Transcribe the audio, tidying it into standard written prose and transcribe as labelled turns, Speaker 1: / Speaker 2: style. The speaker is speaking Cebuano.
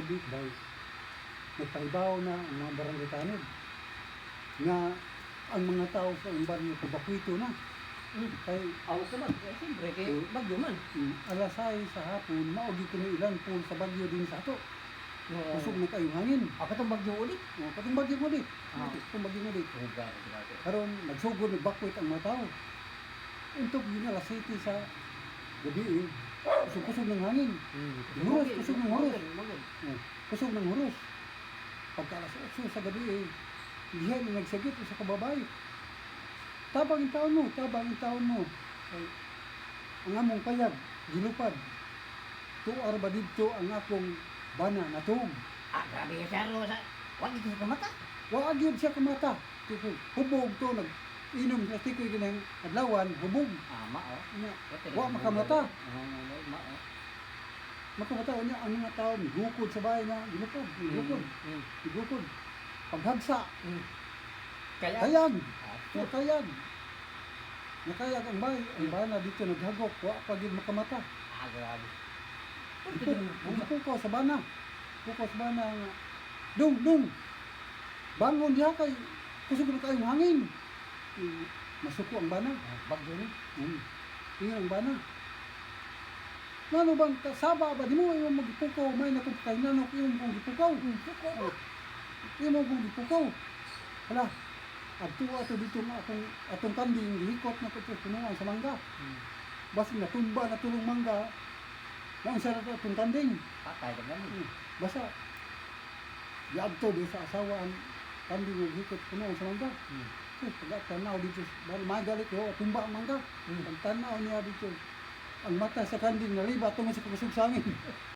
Speaker 1: tubig dahil nagpahibaw na ang mga barangay tanod nga ang mga tao sa ang baryo kubakwito na kay
Speaker 2: Awak ka man. Eh, siyempre, kay bagyo man.
Speaker 1: Alas 6 sa hapon mao gyud kuno ilan pool sa bagyo din sa ato.
Speaker 2: Oo.
Speaker 1: Kusog na kayong hangin.
Speaker 2: Ako itong bagyo ulit.
Speaker 1: Oh, katong bagyo mo dit.
Speaker 2: Ah.
Speaker 1: Katong bagyo mo dit.
Speaker 2: Oh, grabe, grabe.
Speaker 1: Karon nagsugod nagbakwit ang mga tao. Untok yun alas 7 sa gabi eh. Kusog-kusog ng hangin. Huros, kusog ng huros.
Speaker 2: Magod.
Speaker 1: Oh, kusog ng huros. Pagka alas 8 sa gabi eh, diha na nagsagit sa kababay. Tabang yung taon mo, tabang yung taon mo. Ay, ang among payag, gilupad. Tuar ba didto ang akong bana natuog.
Speaker 2: Ah, grabe ka siya, Rosa. Wag ito sa kamata.
Speaker 1: Wa gyud siya kamata. Tikoy, hubog to nag inom sa tikoy kinang adlawan, hubog.
Speaker 2: Ama, oh.
Speaker 1: Nya, wa makamata.
Speaker 2: Oo, ma, oh.
Speaker 1: Makamata niya ang mga tao migukod sa bahay na gilupad, migukod, migukod. Paghagsa,
Speaker 2: Kaya,
Speaker 1: kayag,
Speaker 2: Ah,
Speaker 1: so kayag. Nakayag ang bahay, ang bana dito naghagok, wa pa gyud makamata.
Speaker 2: Ah, grabe.
Speaker 1: Pukaw sa bana. Pukaw sa bana nga. Dong, dong. Bangon diha kay kusog na kayong hangin. Masuko ang bana.
Speaker 2: Ah, bagyo ni.
Speaker 1: Ingon ang bana. Ngano bang kasaba ba di mo imong magipukaw may na kung kay nanok imong kong gipukaw.
Speaker 2: Suko ba?
Speaker 1: Imo kong gipukaw. Hala. Adto ato dito nga akong atong kanding gihikot na ko punuan sa mangga. Basin natumba na tulong mangga. Naunsa na to atong kanding.
Speaker 2: Patay ka gani.
Speaker 1: Basta giadto di sa asawa ang kanding nga gihikot punuan sa mangga. Eh, pag tanaw dito, may galit ko, tumba ang mangga. Pag tanaw niya dito, ang mata sa kanding naliba tungod sa kakusog sa hangin.